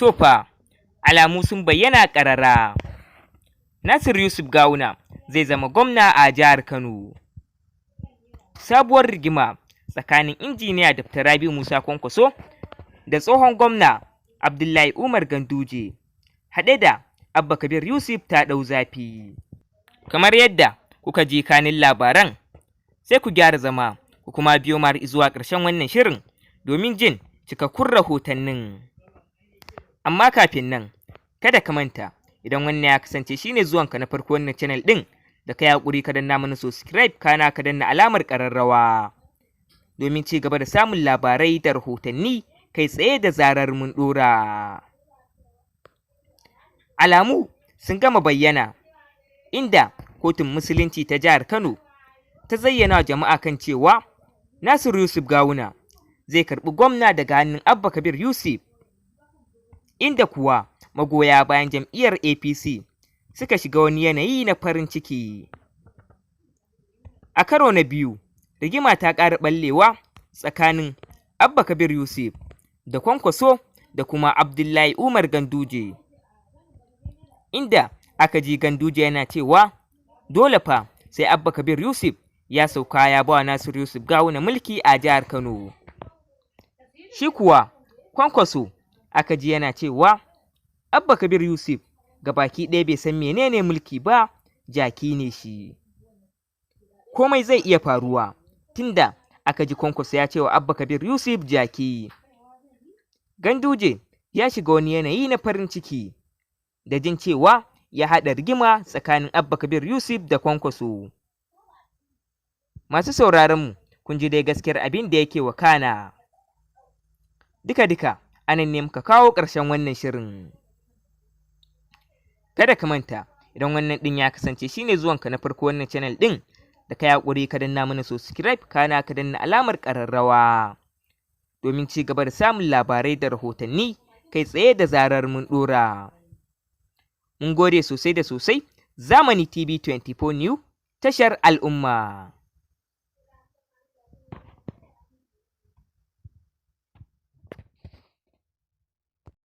To fa, alamu sun bayyana ƙarara. Nasir Yusuf Gawuna zai zama gwamna a jihar Kano. Sabuwar rigima tsakanin Injiniya Dr. Rabi'u Musa Kwankwaso da tsohon gwamna Abdullahi Umar Ganduje haɗe da Abba Kabir Yusuf ta ɗau zafi. Kamar yadda kuka ji kanin labaran, sai ku gyara zama ku kuma biyo mu zuwa ƙarshen wannan shirin domin jin cikakkun rahotannin. Amma kafin nan, kada ka manta, idan wannan ya kasance shine zuwanka na farko wannan channel ɗin, da ka yi haƙuri ka danna mana subscribe, kana ka danna alamar ƙararrawa domin ci gaba da samun labarai da rahotanni kai tsaye da zarar mun ɗora. Alamu sun gama bayyana, inda Kotun Musulunci ta jihar Kano ta zayyana wa jama'a kan cewa Nasiru Yusuf Gawuna zai karɓi gwamna daga hannun Abba Kabir Yusuf, inda kuwa magoya bayan jam'iyyar APC suka shiga wani yanayi na farin ciki. A karo na biyu, rigima ta ƙara ɓallewa tsakanin Abba Kabir Yusuf da Kwankwaso da kuma Abdullahi Umar Ganduje, inda aka ji Ganduje yana cewa dole fa sai Abba Kabir Yusuf ya sauka ya ba Nasiru Yusuf Gawuna mulki a jihar Kano. Shi kuwa Kwankwaso aka ji yana cewa Abba Kabir Yusuf baki ɗaya bai san menene mulki ba, jaki ne shi. Komai zai iya faruwa tunda aka ji Kwankwaso ya ce wa Abba Kabir Yusuf jaki. Ganduje ya shiga wani yanayi na farin ciki da jin cewa ya haɗa rigima tsakanin Abba Kabir Yusuf da Kwankwaso. Masu sauraronmu, kun ji dai gaskiyar abin da yake wakana. Duka-duka anan ne muka kawo ƙarshen wannan shirin. Kada ka manta, idan wannan ɗin ya kasance shine zuwanka na farko wannan channel ɗin, da ka yi haƙuri ka danna mana subscribe, kana ka danna alamar ƙararrawa domin ci gaba da samun labarai da rahotanni kai tsaye da zarar mun ɗora. Mun gode sosai da sosai. Zamani TV 24 New, tashar al'umma.